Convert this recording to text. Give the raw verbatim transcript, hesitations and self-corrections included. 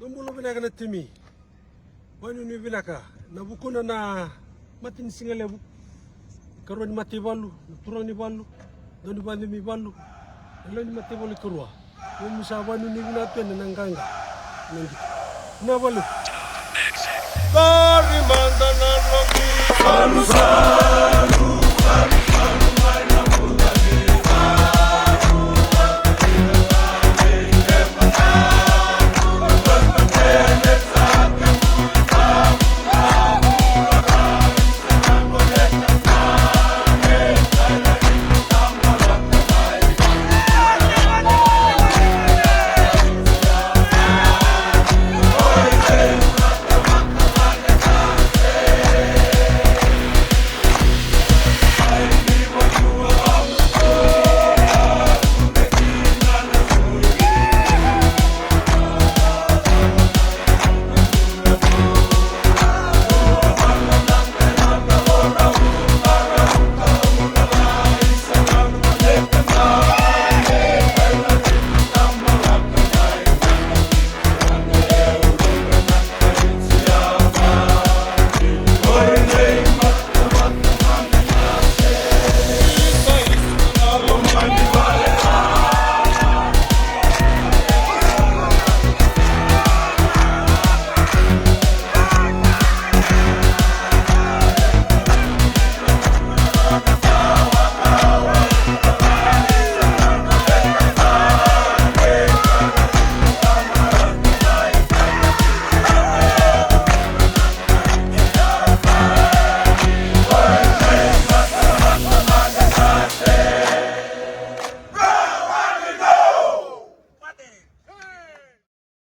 Bula vinaka na timi. Vakanuinui vinaka na vukuna na mata ni siga levu. Karua ni mataivalu, na turaga ni valu, dau ni vacemi valu, na lewe ni mataivalu i karua. Nomu sa vakanuinui vinaka tu ena na qaqa. Na qito. Na valu. Dari mada na loki. Valu sa